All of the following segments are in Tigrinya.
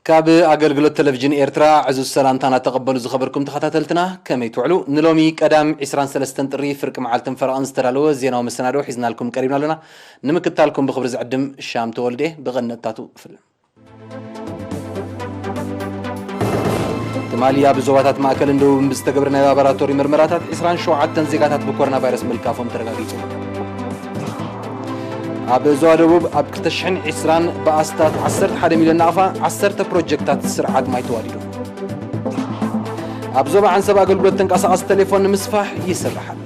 ካብ ኣገልግሎት ቴሌቪዥን ኤርትራ ዕዙዝ ሰላምታና ተቐበሉ ዝኸበርኩም ተኸታተልትና፣ ከመይ ትውዕሉ? ንሎሚ ቀዳም ዕስራን ሰለስተን ጥሪ ፍርቂ መዓልትን ፈረቓን ዝተዳለወ ዜናዊ መሰናድኦ ሒዝናልኩም ቀሪብና ኣለና። ንምክትታልኩም ብኽብሪ ዝዕድም ሻም ተወልደ። ብቐንድነታቱ ፍልም። ትማሊ ኣብ ዞባታት ማእከልን ደቡብን ብዝተገብረ ናይ ላቦራቶሪ ምርመራታት ዕስራን ሸውዓተን ዜጋታት ብኮሮና ቫይረስ ምልካፎም ተረጋጊጹ። ኣብ ዞባ ደቡብ ኣብ ክልተ ሽሕን ዕስራን ብኣስታት ዓሰርተ ሓደ ሚልዮን ናቕፋ ዓሰርተ ፕሮጀክታት ስርዓት ማይ ተዋዲዱ። ኣብ ዞባ ዓንሰብ ኣገልግሎት ተንቀሳቓሲ ቴሌፎን ንምስፋሕ ይስራሕ ኣሎ።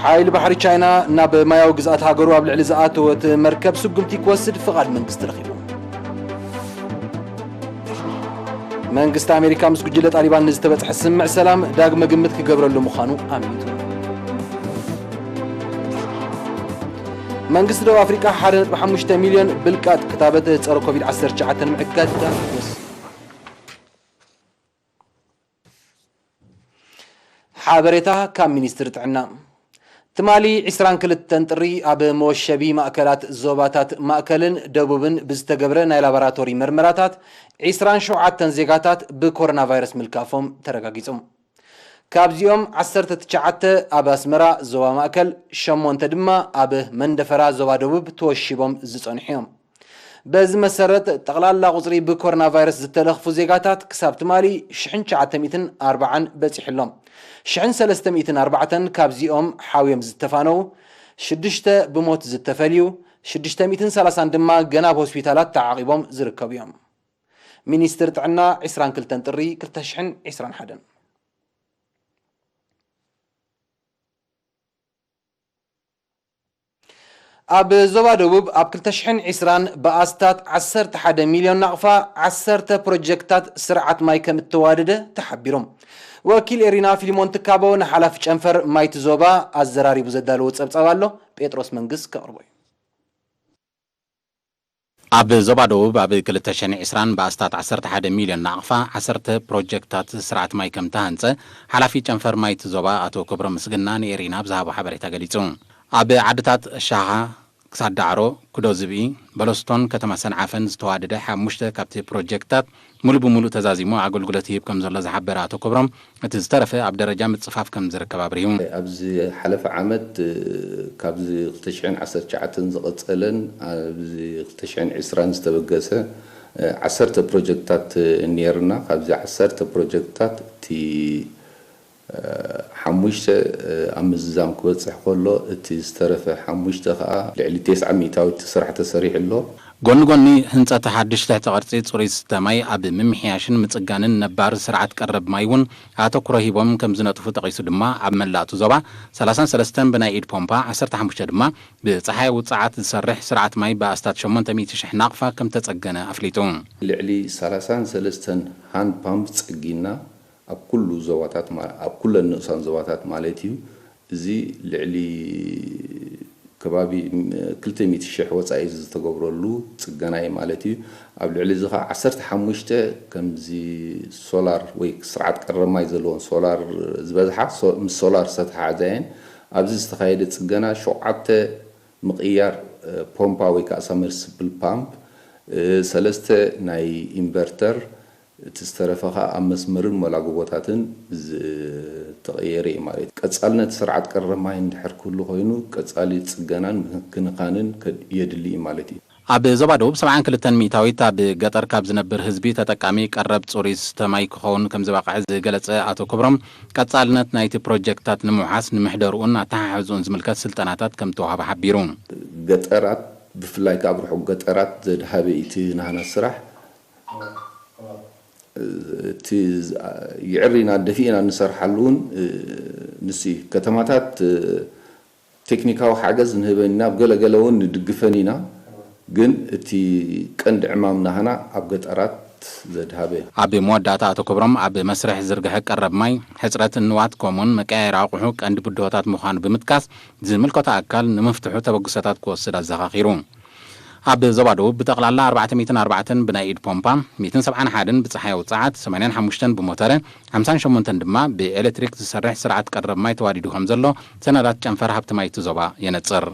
ሓይሊ ባሕሪ ቻይና ናብ ማያዊ ግዝኣት ሃገሩ ኣብ ልዕሊ ዝኣተወት መርከብ ስጉምቲ ክወስድ ፍቓድ መንግስቲ ረኺቡ። መንግስቲ ኣሜሪካ ምስ ጉጅለ ጣሊባን ንዝተበጽሐ ስምምዕ ሰላም ዳግመ ግምት ክገብረሉ ምዃኑ ኣሚቱ። መንግስቲ ደቡብ ኣፍሪቃ ሓደ ነጥቢ ሓሙሽተ ሚልዮን ብልቃጥ ክታበት ጸረ ኮቪድ ዓሰርተ ትሽዓተ ንምዕጋት ወሲኑ። ሓበሬታ ካብ ሚኒስትሪ ጥዕና። ትማሊ ዕስራን ክልተን ጥሪ ኣብ መወሸቢ ማእከላት ዞባታት ማእከልን ደቡብን ብዝተገብረ ናይ ላቦራቶሪ መርመራታት ዕስራን ሸውዓተን ዜጋታት ብኮሮና ቫይረስ ምልካፎም ተረጋጊጹ። ካብዚኦም ዓሰርተ ትሽዓተ ኣብ ኣስመራ ዞባ ማእከል፣ ሸሞንተ ድማ ኣብ መንደፈራ ዞባ ደቡብ ተወሺቦም ዝጸንሑ እዮም። በዚ መሰረት፣ ጠቕላላ ቁጽሪ ብኮሮና ቫይረስ ዝተለኽፉ ዜጋታት ክሳብ ትማሊ ሽሕን ትሽዓተ ሚእትን ኣርባዓን በጺሑ ኣሎ። ሽሕን ሰለስተ ሚእትን ኣርባዕተን ካብዚኦም ሓውዮም ዝተፋነዉ፣ ሽዱሽተ ብሞት ዝተፈልዩ፣ ሽዱሽተ ሚእትን ሰላሳን ድማ ገና ኣብ ሆስፒታላት ተዓቒቦም ዝርከቡ እዮም። ሚኒስትሪ ጥዕና ዕስራን ክልተን ጥሪ ክልተ ሽሕን ዕስራን ሓደን። ኣብ ዞባ ደቡብ ኣብ ክልተ ሽሕን ዕስራን ብኣስታት ዓሰርተ ሓደ ሚልዮን ናቕፋ ዓሰርተ ፕሮጀክታት ስርዓት ማይ ከም እተዋደደ ተሓቢሩ። ወኪል ኤሪና ፊሊሞን ትካቦ ንሓላፊ ጨንፈር ማይቲ ዞባ ኣዘራሪቡ ዘዳለዎ ጸብጻብ ኣሎ። ጴጥሮስ መንግስ ከቕርቦ እዩ። ኣብ ዞባ ደቡብ ኣብ ክልተ ሽሕን ዕስራን ብኣስታት ዓሰርተ ሓደ ሚልዮን ናቕፋ ዓሰርተ ፕሮጀክታት ስርዓት ማይ ከም ተሃንጸ ሓላፊ ጨንፈር ማይቲ ዞባ ኣቶ ክብሮም ምስግና ንኤሪና ብዝሃቦ ሓበሬታ ገሊጹ። ኣብ ዓድታት ሻኻ፣ ክሳድ ዳዕሮ፣ ኩዶ ዝብኢ፣ በለስቶን ከተማ ሰንዓፈን ዝተዋደደ ሓሙሽተ ካብቲ ፕሮጀክታት ሙሉ ብሙሉ ተዛዚሙ ኣገልግሎት ይህብ ከም ዘሎ ዝሓበረ ኣቶ ክብሮም፣ እቲ ዝተረፈ ኣብ ደረጃ ምጽፋፍ ከም ዝርከብ ኣብሪሁ። ኣብዚ ሓለፈ ዓመት፣ እ፣ ካብዚ ክልተ ሽሕን ዓሰርተ ትሽዓተን ዝቐጸለን ኣብዚ ክልተ ሽሕን ዕስራን ዝተበገሰ፣ እ፣ ዓሰርተ ፕሮጀክትታት፣ እ፣ ነይርና። ካብዚ ዓሰርተ ፕሮጀክትታት እቲ፣ እ፣ ሓሙሽተ፣ እ፣ ኣብ ምዝዛም ክበጽሕ ከሎ፣ እቲ ዝተረፈ ሓሙሽተ ከኣ ልዕሊ ተስዓ ሚእታዊት ስራሕ ተሰሪሑ ኣሎ። ጎኒ ጎኒ ህንጸት ሓድሽ ትሕቲ ቅርጺ ጽሩይ ዝስተ ማይ ኣብ ምምሕያሽን ምጽጋንን ነባር ስርዓት ቀረብ ማይ እውን ኣተኩሮ ሂቦም ከም ዝነጥፉ ጠቒሱ ድማ፣ ኣብ መላእ እቲ ዞባ ሰላሳን ሰለስተን ብናይ ኢድ ፖምፓ፣ ዓሰርተ ሓሙሽተ ድማ ብጸሓይ ውጽዓት ዝሰርሕ ስርዓት ማይ ብኣስታት ሸሞንተ ሚእቲ ሽሕ ናቕፋ ከም ተጸገነ ኣፍሊጡ። ልዕሊ ሰላሳን ሰለስተን ሃንድ ፓምፕ ጸጊና፣ ኣብ ኩሉ ዞባታት ማ-፣ ኣብ ኩለን ንኡሳን ዞባታት ማለት እዩ። እዚ ልዕሊ ከባቢ ክልተ ሚእቲ ሽሕ ወጻኢ ዝተገብረሉ ጽገና እዩ ማለት እዩ። ኣብ ልዕሊ እዚ ኸዓ ዓሰርተ ሓሙሽተ ከምዚ ሶላር ወይ ስርዓት ቀረብ ማይ ዘለዎን ሶላር ዝበዝሓ ሶ-፣ ምስ ሶላር ዝተተሓሓዛ እየን። ኣብዚ ዝተኻየደ ጽገና ሸውዓተ ምቕያር፣ እ፣ ፖምፓ ወይ ከዓ ሳብመርሲብል ፓምፕ፣ እ፣ ሰለስተ ናይ ኢንቨርተር፣ እቲ ዝተረፈ ኸኣ ኣብ መስመርን መላጎቦታትን ዝተቐየረ እዩ ማለት እዩ። ቀጻልነት ስርዓት ቀረብ ማይ እንድሕር ክህሉ ኮይኑ፣ ቀጻሊ ጽገናን ምክንኻንን ከድ-፣ የድሊ እዩ ማለት እዩ። ኣብ ዞባ ደቡብ ሰብዓን ክልተን ሚእታዊት ኣብ ገጠር ካብ ዝነብር ህዝቢ ተጠቃሚ ቀረብ ጽሩይ ዝስተ ማይ ክኸውን ከም ዝበቕዐ ዝገለጸ ኣቶ ክብሮም፣ ቀጻልነት ናይቲ ፕሮጀክትታት ንምውሓስ ንምሕደርኡን ኣተሓሕዝኡን ዝምልከት ስልጠናታት ከም ተዋህበ ሓቢሩ። ገጠራት፣ ብፍላይ ከኣ ኣብ ርሑቕ ገጠራት ዘድሃበ እዩ እቲ ናህና ስራሕ። እቲ ዝ-፣ ይዕር ኢና፣ ደፊእና እንሰርሓሉ እውን፣ እ፣ ንሱ እዩ። ከተማታት፣ እ፣ ቴክኒካዊ ሓገዝ ንህበን ኢና፣ ኣብ ገለ ገለ እውን ንድግፈን ኢና። ግን እቲ ቀንዲ ዕማም ናህና ኣብ ገጠራት ዘድሃበ እዩ። ኣብ መወዳእታ ኣቶ ክብሮም፣ ኣብ መስርሕ ዝርግሐ ቀረብ ማይ፣ ሕጽረት ንዋት፣ ከምኡውን መቀያየሪ ኣቑሑ ቀንዲ ብድሆታት ምዃኑ ብምጥቃስ፣ ዝምልከቶ ኣካል ንምፍትሑ ተበግሶታት ክወስድ ኣዘኻኺሩ። ኣብ ዞባ ደቡብ ብጠቕላላ ኣርባዕተ ሚእትን ኣርባዕተን ብናይ ኢድ ፖምፓ፣ ሚእትን ሰብዓን ሓደን ብጸሓያዊ ጸዓት፣ ሰማንያን ሓሙሽተን ብሞተረ፣ ሓምሳን ሸሞንተን ድማ ብኤሌክትሪክ ዝሰርሕ ስርዓት ቀረብ ማይ ተዋዲዱ ከም ዘሎ ሰነዳት ጨንፈር ሃብቲ ማይ እቲ ዞባ የነጽር።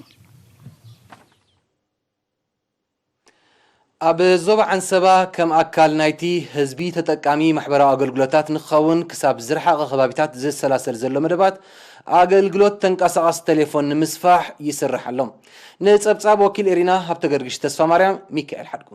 ኣብ ዞባ ዓንሰባ ከም ኣካል ናይቲ ህዝቢ ተጠቃሚ ማሕበራዊ ኣገልግሎታት ንክኸውን ክሳብ ዝረሓቐ ከባቢታት ዝሰላሰል ዘሎ መደባት ኣገልግሎት ተንቀሳቐሲ ቴሌፎን ንምስፋሕ ይስራሕ ኣሎ። ንጸብጻብ ወኪል ኤሪና ሃብተገርግሽ ተስፋማርያም፣ ሚካኤል ሓድጉ።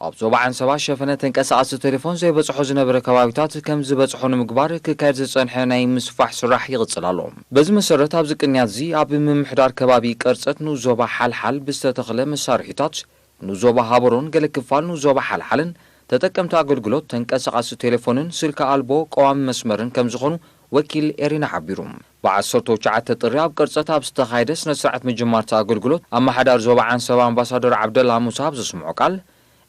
ኣብ ዞባ ዓንሰባ ሸፈነ ተንቀሳቐሲ ቴሌፎን ዘይበጽሖ ዝነበረ ከባቢታት ከም ዝበጽሖ ንምግባር ክካየድ ዝጸንሐ ናይ ምስፋሕ ስራሕ ይቕጽል ኣሎ። በዚ መሰረት ኣብዚ ቅንያት እዚ ኣብ ምምሕዳር ከባቢ ቀርጸት ንኡስ ዞባ ሓልሓል ብዝተተኽለ መሳርሒታት ንኡስ ዞባ ሃበሮን ገለ ክፋል ንኡስ ዞባ ሓልሓልን ተጠቀምቲ ኣገልግሎት ተንቀሳቐሲ ቴሌፎንን ስልኪ ኣልቦ ቀዋሚ መስመርን ከም ዝኾኑ ወኪል ኤሪና ሓቢሩ። ብዓሰርተ ትሽዓተ ጥሪ ኣብ ቅርጸት ኣብ ዝተኻየደ ስነ ስርዓት ምጅማር እቲ ኣገልግሎት ኣመሓዳሪ ዞባ ዓንሰባ ኣምባሳደር ዓብደላ ሙሳ ኣብ ዘስምዖ ቃል፣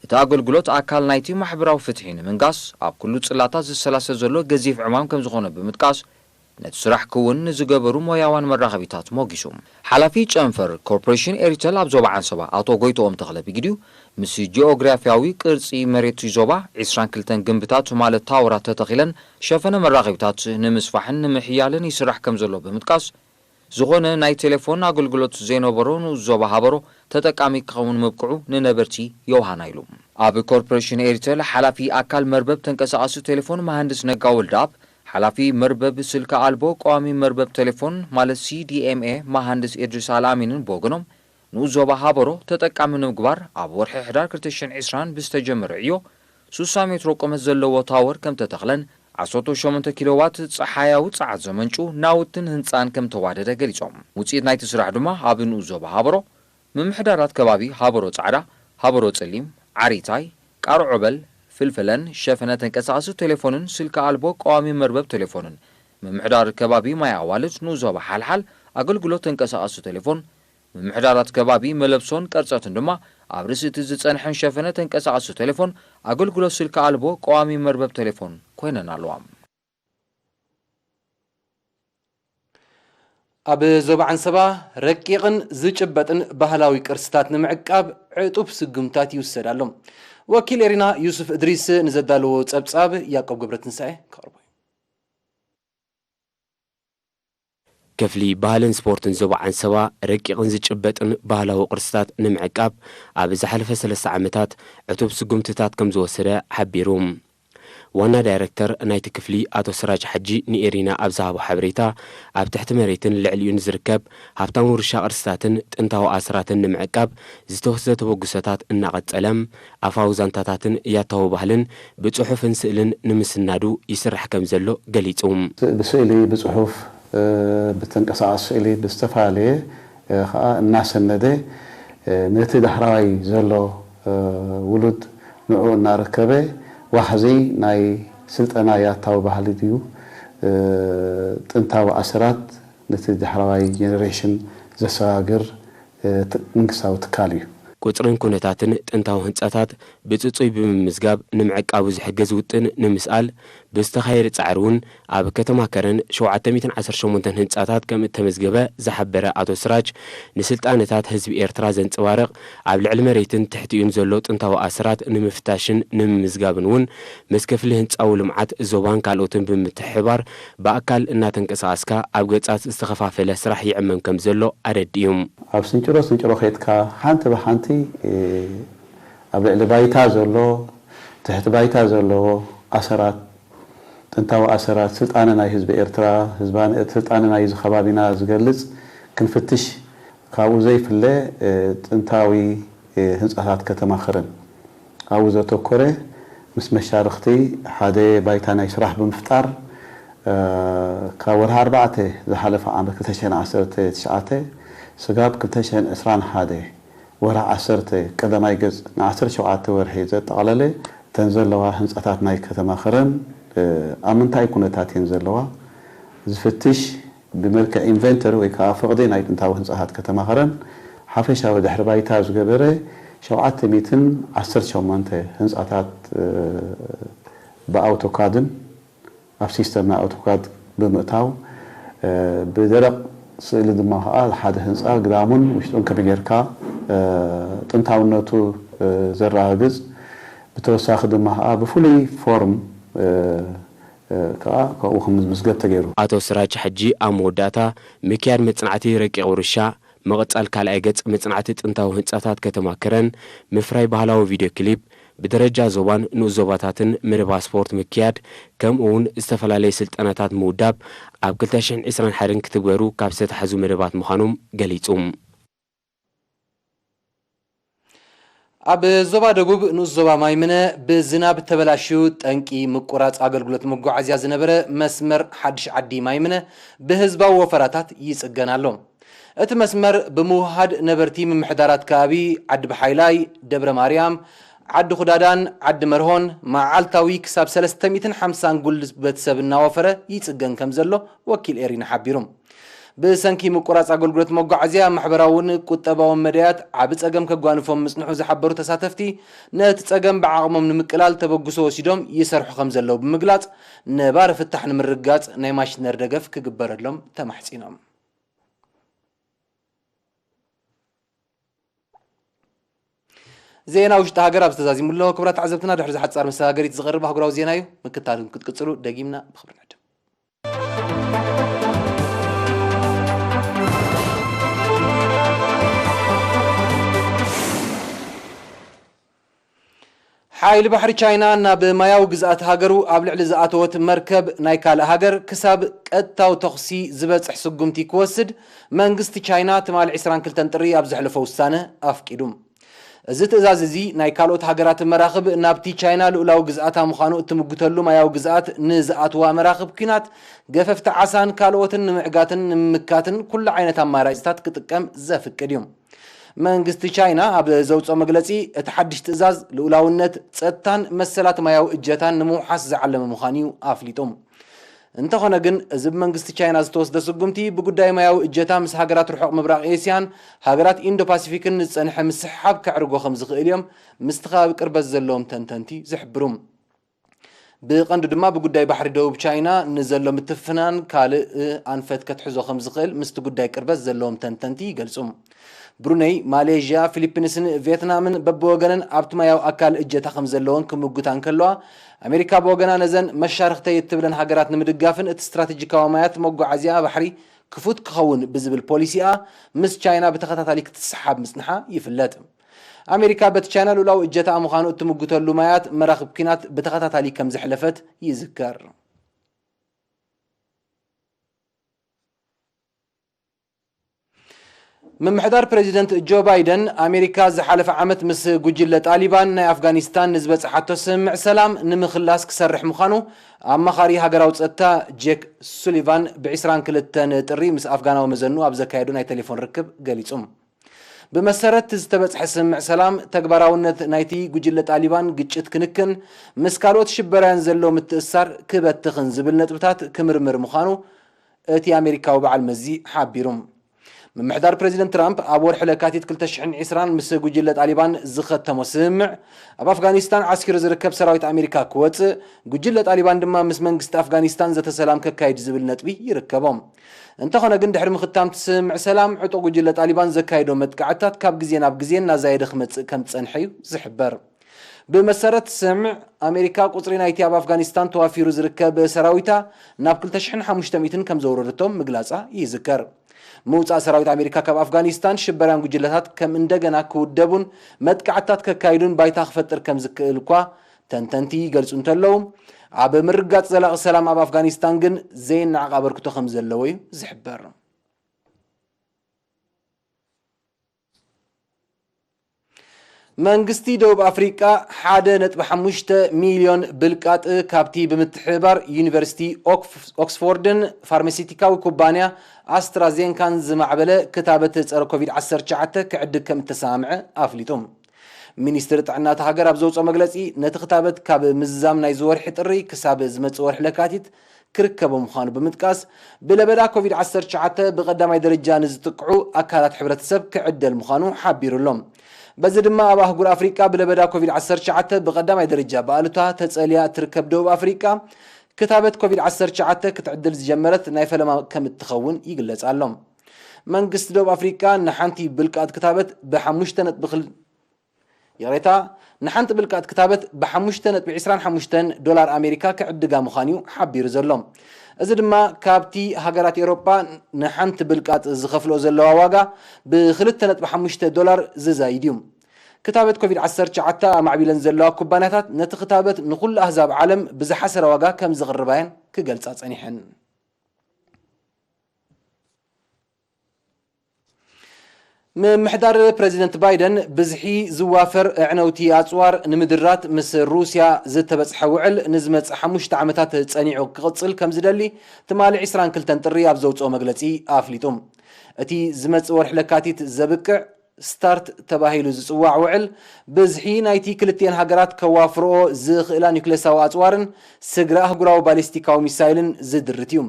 እቲ ኣገልግሎት ኣካል ናይቲ ማሕበራዊ ፍትሒ ንምንጋስ ኣብ ኩሉ ጽላታት ዝሰላሰል ዘሎ ገዚፍ ዕማም ከም ዝኾነ ብምጥቃስ፣ ነቲ ስራሕ ክውን ንዝገበሩ ሞያውያን መራኸቢታት ሞጊሱ። ሓላፊ ጨንፈር ኮርፖሬሽን ኤሪተል ኣብ ዞባ ዓንሰባ ኣቶ ጎይትኦም ተኽለ ብግዲኡ፣ ምስ ጂኦግራፊያዊ ቅርጺ መሬት ዞባ፣ ዒስራን ክልተን ግንብታት ማለት ታወራት ተተኺለን ሸፈነ መራኸቢታት ንምስፋሕን ንምሕያልን ይስራሕ ከም ዘሎ ብምጥቃስ፣ ዝኾነ ናይ ቴሌፎን ኣገልግሎት ዘይነበሮ ንኡስ ዞባ ሃበሮ ተጠቃሚ ክኸውን ምብቅዑ ንነበርቲ የውሃና ኢሉ። ኣብ ኮርፖሬሽን ኤሪተል ሓላፊ ኣካል መርበብ ተንቀሳቐሲ ቴሌፎን መሃንድስ ነጋ ወልደኣብ፣ ሓላፊ መርበብ ስልኪ ኣልቦ ቀዋሚ መርበብ ቴሌፎን ማለት ሲ ዲ ኤም ኤ መሃንድስ ኢድሪስ ኣልኣሚንን ብወገኖም፣ ንኡስ ዞባ ሃበሮ ተጠቃሚ ንምግባር ኣብ ወርሒ ሕዳር ክልተ ሽሕን ዕስራን ብዝተጀመረ ዕዮ፣ ሱሳ ሜትሮ ቁመት ዘለዎ ታወር ከም ተተኽለን፣ ዓሰርተ ሸሞንተ ኪሎዋት ጸሓያዊ ጸዓት ዘመንጩ ናውትን ህንጻን ከም ተዋደደ ገሊጾም። ውጽኢት ናይቲ ስራሕ ድማ ኣብ ንኡስ ዞባ ሃበሮ፣ ምምሕዳራት ከባቢ ሃበሮ ጻዕዳ፣ ሃበሮ ጸሊም፣ ዓሪታይ፣ ቃርዖበል፣ ፍልፍለን፣ ሸፈነ ተንቀሳቐሲ ቴሌፎንን ስልኪ ኣልቦ ቀዋሚ መርበብ ቴሌፎንን፣ ምምሕዳር ከባቢ ማይ ኣዋልድ ንኡስ ዞባ ሓልሓል ኣገልግሎት ተንቀሳቐሲ ቴሌፎን፣ ምምሕዳራት ከባቢ መለብሶን ቀርጸትን ድማ ኣብ ርእሲ እቲ ዝጸንሐን ሸፈነ ተንቀሳቐሲ ቴሌፎን ኣገልግሎት ስልኪ ኣልቦ ቀዋሚ መርበብ ቴሌፎን ኮይነን ኣለዋ። ኣብ ዞባ ዓንሰባ ረቂቕን ዝጭበጥን ባህላዊ ቅርስታት ንምዕቃብ ዕጡብ ስጉምታት ይውሰድ ኣሎ። ወኪል ኤሪና ዩሱፍ እድሪስ ንዘዳለዎ ጸብጻብ ያዕቆብ ገብረትንሳኤ ከቕርቦ እዩ። ክፍሊ ባህልን ስፖርትን ዞባ ዓንሰባ ረቂቕን ዝጭበጥን ባህላዊ ቅርስታት ንምዕቃብ ኣብ ዝሓለፈ ሰለስተ ዓመታት ዕቱብ ስጉምትታት ከም ዝወሰደ ሓቢሩ። ዋና ዳይረክተር ናይቲ ክፍሊ ኣቶ ስራጅ ሓጂ ንኤሪና ኣብ ዝሃቦ ሓበሬታ፣ ኣብ ትሕቲ መሬትን ልዕሊኡን ዝርከብ ሃብታም ውርሻ ቅርስታትን ጥንታዊ ኣስራትን ንምዕቃብ ዝተወስደ ተበግሶታት እናቐጸለ፣ ኣፋዊ ዛንታታትን ያታዊ ባህልን ብጽሑፍን ስእልን ንምስናዱ ይስራሕ ከም ዘሎ ገሊጹ። ብስእሊ፣ ብጽሑፍ፣ ብተንቀሳቓሲ ስእሊ፣ ብዝተፈላለየ ከዓ እናሰነደ ነቲ ዳሕራዋይ ዘሎ ውሉድ ንዑ እናረከበ ዋሕዚ ናይ ስልጠና ያታዊ ባህሊ ድዩ ጥንታዊ ኣሰራት ነቲ ዳሕራዋይ ጀነሬሽን ዘሰጋግር መንግስታዊ ትካል እዩ። ቁጽርን ኩነታትን ጥንታዊ ህንጻታት ብጽጹይ ብምምዝጋብ ንምዕቃቡ ዝሕግዝ ውጥን ንምስኣል ብዝተኻየደ ጻዕሪ እውን ኣብ ከተማ ከረን ሸውዓተ ሚእትን ዓሰርተ ሸሞንተን ህንጻታት ከም እተመዝገበ ዝሓበረ ኣቶ ስራጅ፣ ንስልጣነታት ህዝቢ ኤርትራ ዘንጸባርቕ ኣብ ልዕሊ መሬትን ትሕቲኡን ዘሎ ጥንታዊ ኣሰራት ንምፍታሽን ንምምዝጋብን እውን ምስ ክፍሊ ህንጻዊ ልምዓት ዞባን ካልኦትን ብምትሕብባር ብኣካል እናተንቀሳቐስካ ኣብ ገጻት ዝተኸፋፈለ ስራሕ ይዕመም ከም ዘሎ ኣረዲኡ። ኣብ ስንጭሮ ስንጭሮ ከይድካ ሓንቲ ብሓንቲ ኣብ ልዕሊ ባይታ ዘሎ ትሕቲ ባይታ ዘለዎ ኣሰራት ጥንታዊ ኣሰራት ስልጣነ ናይ ህዝቢ ኤርትራ፣ ህዝባን ስልጣነ ናይዚ ከባቢና ዝገልጽ ክንፍትሽ፣ ካብኡ ዘይፍለ ጥንታዊ ህንጻታት ከተማ ከረን ኣብኡ ዘተኮረ ምስ መሻርኽቲ ሓደ ባይታ ናይ ስራሕ ብምፍጣር ካብ ወርሒ ኣርባዕተ ዝሓለፈ ዓመት ክልተ ሽሕን ዓሰርተ ትሽዓተ ስጋብ ክልተ ሽሕን ዕስራን ሓደ ወርሒ ዓሰርተ ቀዳማይ ገጽ ን ዓሰርተ ሸውዓተ ወርሒ ዘጠቓለለ እተን ዘለዋ ህንጻታት ናይ ከተማ ከረን ኣብ ምንታይ ኩነታት እየን ዘለዋ ዝፍትሽ ብመልክዕ ኢንቨንተሪ ወይ ከዓ ፍቕዲ ናይ ጥንታዊ ህንጻታት ከተማ ከረን ሓፈሻዊ ድሕሪ ባይታ ዝገበረ ሸውዓተ ሚእትን ዓሰርተ ሸሞንተ ህንጻታት ብኣውቶካድን ኣብ ሲስተም ናይ ኣውቶካድ ብምእታው ብደረቕ ስእሊ ድማ ከዓ ሓደ ህንፃ ግዳሙን ውሽጡን ከመይ ጌርካ ጥንታውነቱ ዘረጋግፅ ብተወሳኺ ድማ ከዓ ብፍሉይ ፎርም ከዓ ካብኡ ከም ዝምዝገብ ተገይሩ። ኣቶ ስራጅ ሓጂ ኣብ መወዳእታ ምክያድ መፅናዕቲ ረቂቕ ውርሻ ምቕጻል ካልኣይ ገጽ መጽናዕቲ ጥንታዊ ህንጻታት ከተማ ከረን፣ ምፍራይ ባህላዊ ቪድዮ ክሊፕ፣ ብደረጃ ዞባን ንኡስ ዞባታትን መደባ ስፖርት ምክያድ፣ ከምኡ እውን ዝተፈላለየ ስልጠናታት ምውዳብ ኣብ ክልተ ሽሕን ዕስራን ሓደን ክትግበሩ ካብ ዝተታሕዙ መደባት ምዃኖም ገሊጹ። ኣብ ዞባ ደቡብ ንኡስ ዞባ ማይምነ ብዝናብ ተበላሽዩ ጠንቂ ምቁራጽ ኣገልግሎት መጓዓዝያ ዝነበረ መስመር ሓድሽ ዓዲ ማይምነ ብህዝባዊ ወፈራታት ይጽገን ኣሎ። እቲ መስመር ብምውሃድ ነበርቲ ምምሕዳራት ከባቢ ዓዲ ብሓይላይ፣ ደብረ ማርያም፣ ዓዲ ኩዳዳን ዓዲ መርሆን መዓልታዊ ክሳብ ሰለስተ ሚእትን ሓምሳን ጉልበት ሰብ እናወፈረ ይጽገን ከም ዘሎ ወኪል ኤሪና ሓቢሩ። ብሰንኪ ምቁራጽ ኣገልግሎት መጓዓዝያ፣ ማሕበራውን ቁጠባውን መዳያት ዓቢ ጸገም ከጓንፎም ምጽንሑ ዝሓበሩ ተሳተፍቲ፣ ነቲ ጸገም ብዓቕሞም ንምቅላል ተበግሶ ወሲዶም ይሰርሑ ከም ዘለዉ ብምግላጽ፣ ነባሪ ፍታሕ ንምርግጋጽ ናይ ማሽነሪ ደገፍ ክግበረሎም ተማሕጺኖም። ዜና ውሽጢ ሃገር ኣብ ዝተዛዚሙ ኣሎ። ክቡራት ተዓዘብትና፣ ድሕሪ ዝሓጻር መሰጋገሪት ዝቐርብ ኣህጉራዊ ዜና እዩ። ምክታል ክትቅጽሉ ደጊምና ብኽብሪ ንዕድም። ሓይሊ ባሕሪ ቻይና ናብ ማያዊ ግዝኣት ሃገሩ ኣብ ልዕሊ ዝኣተወት መርከብ ናይ ካልእ ሃገር ክሳብ ቀጥታዊ ተኹሲ ዝበጽሕ ስጉምቲ ክወስድ መንግስቲ ቻይና ትማሊ ዕስራን ክልተን ጥሪ ኣብ ዘሕለፎ ውሳነ ኣፍቂዱ። እዚ ትእዛዝ እዚ ናይ ካልኦት ሃገራት መራኽብ ናብቲ ቻይና ልኡላዊ ግዝኣታ ምዃኑ እትምጉተሉ ማያዊ ግዝኣት ንዝኣትዋ መራኽብ ኲናት፣ ገፈፍቲ ዓሳን ካልኦትን ንምዕጋትን ንምምካትን ኩሉ ዓይነት ኣማራጺታት ክጥቀም ዘፍቅድ እዩ። መንግስቲ ቻይና ኣብ ዘውፅኦ መግለፂ፣ እቲ ሓድሽ ትእዛዝ ልኡላውነት፣ ፀጥታን መሰላት ማያዊ እጀታን ንምውሓስ ዝዓለመ ምዃኑ እዩ ኣፍሊጡ። እንተኾነ ግን፣ እዚ ብመንግስቲ ቻይና ዝተወስደ ስጉምቲ፣ ብጉዳይ ማያዊ እጀታ ምስ ሃገራት ርሑቕ ምብራቕ ኤስያን ሃገራት ኢንዶ ፓሲፊክን ዝፀንሐ ምስሕሓብ ከዕርጎ ከም ዝኽእል እዮም ምስቲ ከባቢ ቅርበት ዘለዎም ተንተንቲ ዝሕብሩ። ብቐንዱ ድማ ብጉዳይ ባሕሪ ደቡብ ቻይና ንዘሎ ምትፍናን ካልእ ኣንፈት ከትሕዞ ከም ዝኽእል ምስቲ ጉዳይ ቅርበት ዘለዎም ተንተንቲ ይገልጹ። ብሩነይ፣ ማሌዥያ፣ ፊሊፒንስን ቪየትናምን በብወገነን ኣብቲ ማያዊ ኣካል እጀታ ከም ዘለወን ክምጉታ እንከለዋ፣ ኣሜሪካ ብወገና ነዘን መሻርኽተይ እትብለን ሃገራት ንምድጋፍን እቲ ስትራቴጂካዊ ማያት መጓዓዝያ ባሕሪ ክፉት ክኸውን ብዝብል ፖሊሲኣ ምስ ቻይና ብተኸታታሊ ክትሰሓብ ምጽንሓ ይፍለጥ። ኣሜሪካ በቲ ቻይና ልኡላዊ እጀታኣ ምዃኑ እትምጉተሉ ማያት መራኽብ ኲናት ብተኸታታሊ ከም ዘሕለፈት ይዝከር። ምምሕዳር ፕሬዚደንት ጆ ባይደን፣ ኣሜሪካ ዝሓለፈ ዓመት ምስ ጉጅለ ጣሊባን ናይ ኣፍጋኒስታን ንዝበጽሓቶ ስምምዕ ሰላም ንምኽላስ ክሰርሕ ምዃኑ ኣማኻሪ ሃገራዊ ጸጥታ ጄክ ሱሊቫን ብዕስራን ክልተን ጥሪ ምስ ኣፍጋናዊ መዘኑ ኣብ ዘካየዶ ናይ ቴሌፎን ርክብ ገሊጹ። ብመሰረት ዝተበጽሐ ስምምዕ ሰላም፣ ተግባራውነት ናይቲ ጉጅለ ጣሊባን ግጭት ክንክን፣ ምስ ካልኦት ሽበራውያን ዘሎ ምትእስሳር ክበትኽን ዝብል ነጥብታት ክምርምር ምዃኑ እቲ ኣሜሪካዊ በዓል መዚ ሓቢሩ። ምምሕዳር ፕሬዚደንት ትራምፕ ኣብ ወርሒ ለካቲት ክልተ ሽሕን ዕስራን ምስ ጉጅለ ጣሊባን ዝኸተሞ ስምምዕ፣ ኣብ ኣፍጋኒስታን ዓስኪሩ ዝርከብ ሰራዊት ኣሜሪካ ክወጽእ፣ ጉጅለ ጣሊባን ድማ ምስ መንግስቲ ኣፍጋኒስታን ዘተ ሰላም ከካይድ ዝብል ነጥቢ ይርከቦ። እንተኾነ ግን፣ ድሕሪ ምኽታም እቲ ስምምዕ ሰላም፣ ዕጡቕ ጉጅለ ጣሊባን ዘካየዶ መጥቃዕትታት ካብ ግዜ ናብ ግዜ እናዛየደ ክመጽእ ከም ዝጸንሐ እዩ ዝሕበር። ብመሰረት ስምምዕ፣ ኣሜሪካ ቁጽሪ ናይቲ ኣብ ኣፍጋኒስታን ተዋፊሩ ዝርከብ ሰራዊታ ናብ ክልተ ሽሕን ሓሙሽተ ሚእትን ከም ዘውረደቶ ምግላጻ ይዝከር። ምውጻእ ሰራዊት ኣሜሪካ ካብ ኣፍጋኒስታን ሽበራውያን ጉጅለታት ከም እንደገና ክውደቡን መጥቃዕትታት ከካይዱን ባይታ ክፈጥር ከም ዝክእል እኳ ተንተንቲ ይገልጹ እንተለዉ፣ ኣብ ምርጋጽ ዘላቒ ሰላም ኣብ ኣፍጋኒስታን ግን ዘይነዓቕ ኣበርክቶ ከም ዘለዎ እዩ ዝሕበር። መንግስቲ ደቡብ ኣፍሪቃ ሓደ ነጥቢ ሓሙሽተ ሚልዮን ብልቃጥ ካብቲ ብምትሕብባር ዩኒቨርሲቲ ኦክፍ-፣ ኦክስፎርድን ፋርማሲቲካዊ ኩባንያ ኣስትራዜንካን ዝማዕበለ ክታበት ጸረ ኮቪድ ዓሰርተ ትሽዓተ ክዕድግ ከም እተሰማምዐ ኣፍሊጡ። ሚኒስትሪ ጥዕና እታ ሃገር ኣብ ዘውፅኦ መግለፂ፣ ነቲ ክታበት ካብ ምዝዛም ናይዚ ወርሒ ጥሪ ክሳብ ዝመጽእ ወርሒ ለካቲት ክርከቦ ምዃኑ ብምጥቃስ፣ ብለበዳ ኮቪድ ዓሰርተ ትሽዓተ ብቐዳማይ ደረጃ ንዝጥቅዑ ኣካላት ሕብረተሰብ ክዕደል ምዃኑ ሓቢሩ ኣሎ። በዚ ድማ ኣብ ኣህጉር ኣፍሪቃ ብለበዳ ኮቪድ ዓሰርተ ትሽዓተ ብቐዳማይ ደረጃ ብኣሉታ ተጸልያ እትርከብ ደቡብ ኣፍሪቃ፣ ክታበት ኮቪድ ዓሰርተ ትሽዓተ ክትዕድል ዝጀመረት ናይ ፈለማ ከም እትኸውን ይግለጽ ኣሎ። መንግስቲ ደቡብ ኣፍሪቃ ንሓንቲ ብልቃጥ ክታበት ብሓሙሽተ ነጥቢ ክል-፣ ይቕሬታ፣ ንሓንቲ ብልቃጥ ክታበት ብ ሓሙሽተ ነጥቢ ዕስራን ሓሙሽተን ዶላር ኣሜሪካ ክዕድጋ ምዃኑ'ዩ ሓቢሩ ዘሎ። እዚ ድማ ካብቲ ሃገራት ኤውሮጳ ንሓንቲ ብልቃጥ ዝኸፍልኦ ዘለዋ ዋጋ ብ ክልተ ነጥቢ ሓሙሽተ ዶላር ዝዛይድ እዩ። ክታበት ኮቪድ ዓሰርተ ትሽዓተ ኣማዕቢለን ዘለዋ ኩባንያታት ነቲ ክታበት ንኹሉ ኣህዛብ ዓለም ብዝሓሰረ ዋጋ ከም ዘቕርባ እየን ክገልጻ ጸኒሐን። ምምሕዳር ፕረዚደንት ባይደን ብዝሒ ዝዋፈር ኣዕነውቲ ኣጽዋር ንምድራት ምስ ሩስያ ዝተበጽሐ ውዕል ንዝመጽእ ሓሙሽተ ዓመታት ጸኒዑ ክቕጽል ከም ዝደሊ ትማሊ ዕስራን ክልተን ጥሪ ኣብ ዘውጽኦ መግለጺ ኣፍሊጡ። እቲ ዝመጽእ ወርሒ ለካቲት ዘብቅዕ ስታርት ተባሂሉ ዝጽዋዕ ውዕል ብዝሒ ናይቲ ክልቲኤን ሃገራት ከዋፍርኦ ዝኽእላ ኒውክሌሳዊ ኣጽዋርን ስግረ ኣህጉራዊ ባሊስቲካዊ ሚሳይልን ዝድርት እዩ።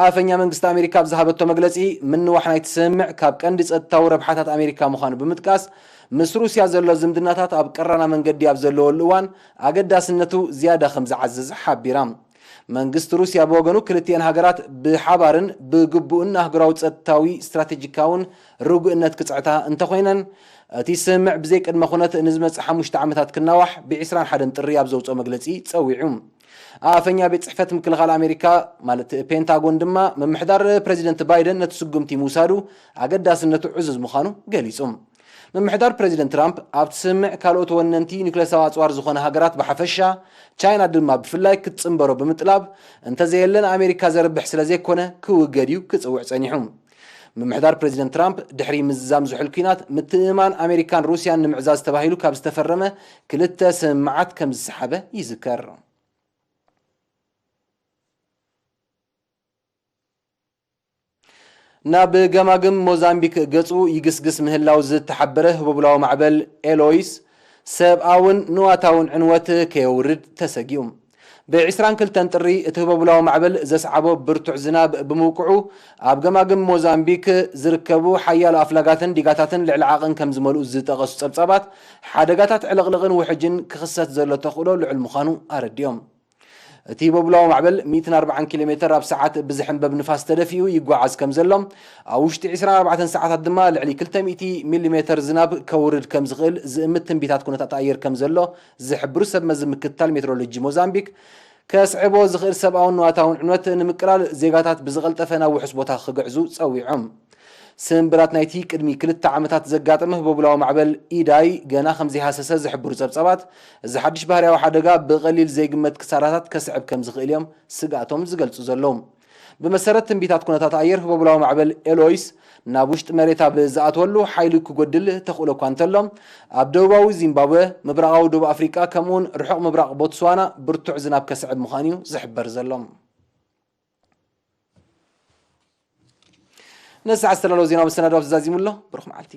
ኣፈኛ መንግስቲ ኣሜሪካ ኣብ ዝሃበቶ መግለጺ፣ ምንዋሕ ናይቲ ስምምዕ ካብ ቀንዲ ጸጥታዊ ረብሓታት ኣሜሪካ ምዃኑ ብምጥቃስ፣ ምስ ሩስያ ዘሎ ዝምድናታት ኣብ ቀራና መንገዲ ኣብ ዘለወሉ እዋን ኣገዳስነቱ ዝያዳ ከም ዝዓዝዝ ሓቢራ። መንግስቲ ሩስያ ብወገኑ፣ ክልቲኤን ሃገራት ብሓባርን ብግቡእን ኣህጉራዊ ጸጥታዊ ስትራቴጂካውን ርጉእነት ክጽዕታ እንተኾይነን፣ እቲ ስምምዕ ብዘይ ቅድመ ኩነት ንዝመጽእ ሓሙሽተ ዓመታት ክናዋሕ ብ ዕስራን ሓደን ጥሪ ኣብ ዘውጽኦ መግለጺ ጸዊዑ። ኣፈኛ ቤት ጽሕፈት ምክልኻል ኣሜሪካ፣ ማለት ፔንታጎን ድማ፣ ምምሕዳር ፕረዚደንት ባይደን ነቲ ስጉምቲ ምውሳዱ ኣገዳስነቱ ዕዙዝ ምዃኑ ገሊጹ። ምምሕዳር ፕረዚደንት ትራምፕ፣ ኣብቲ ስምምዕ ካልኦት ወነንቲ ኒውክሌሳዊ ኣጽዋር ዝኾነ ሃገራት ብሓፈሻ፣ ቻይና ድማ ብፍላይ ክትጽንበሮ ብምጥላብ፣ እንተዘየለ ንኣሜሪካ ዘርብሕ ስለ ዘይኮነ ክውገድ እዩ ክጽውዕ ጸኒሑ። ምምሕዳር ፕረዚደንት ትራምፕ፣ ድሕሪ ምዝዛም ዝሑል ኲናት፣ ምትእምማን ኣሜሪካን ሩስያን ንምዕዛዝ ተባሂሉ ካብ ዝተፈረመ ክልተ ስምምዓት ከም ዝሰሓበ ይዝከር። ናብ ገማግም ሞዛምቢክ ገጹ ይግስግስ ምህላው ዝተሓበረ ህቦብላዊ ማዕበል ኤሎይስ፣ ሰብኣውን ንዋታውን ዕንወት ከየውርድ ተሰጊኡ። ብ ዕስራን ክልተን ጥሪ እቲ ህቦብላዊ ማዕበል ዘስዓቦ ብርቱዕ ዝናብ ብምውቅዑ፣ ኣብ ገማግም ሞዛምቢክ ዝርከቡ ሓያሎ ኣፍላጋትን ዲጋታትን ልዕሊ ዓቐን ከም ዝመልኡ ዝጠቐሱ ጸብጻባት፣ ሓደጋታት ዕልቕልቕን ውሕጅን ክኽሰት ዘሎ ተኽእሎ ልዑል ምዃኑ ኣረዲኦም። እቲ ህቦብላዊ ማዕበል ሚእትን ኣርባዓን ኪሎ ሜተር ኣብ ሰዓት ብዝሕንበብ ንፋስ ተደፊኡ ይጓዓዝ ከም ዘሎ፣ ኣብ ውሽጢ ዕስራን ኣርባዕተን ሰዓታት ድማ ልዕሊ ክልተ ሚእቲ ሚሊ ሜተር ዝናብ ከውርድ ከም ዝኽእል ዝእምት ትንቢታት ኩነታት ኣየር ከም ዘሎ ዝሕብሩ ሰብ መዚ ምክትታል ሜትሮሎጂ ሞዛምቢክ፣ ከስዕቦ ዝኽእል ሰብኣውን ንዋታውን ዕንወት ንምቅላል ዜጋታት ብዝቐልጠፈ ናብ ውሑስ ቦታ ክግዕዙ ጸዊዖም። ስንብራት ናይቲ ቅድሚ ክልተ ዓመታት ዘጋጠመ ህቦብላዊ ማዕበል ኢዳይ ገና ከም ዘይሃሰሰ ዝሕብሩ ጸብጻባት፣ እዚ ሓድሽ ባህርያዊ ሓደጋ ብቐሊል ዘይግመት ክሳራታት ከስዕብ ከም ዝኽእል እዮም ስግኣቶም ዝገልጹ ዘለዉ። ብመሰረት ትንቢታት ኩነታት ኣየር፣ ህቦብላዊ ማዕበል ኤሎይስ ናብ ውሽጢ መሬት ኣብ ዝኣትወሉ ሓይሉ ክጎድል ተኽእሎ እኳ እንተሎ፣ ኣብ ደቡባዊ ዚምባብወ፣ ምብራቓዊ ደቡብ ኣፍሪቃ፣ ከምኡውን ርሑቕ ምብራቕ ቦትስዋና ብርቱዕ ዝናብ ከስዕብ ምዃኑ እዩ ዝሕበር ዘሎ። ነዚ ሰዓት ዝተዳለወ ዜናዊ መሰናዶ ኣብዚ ዛዚሙ ኣሎ። ብሩኽ መዓልቲ።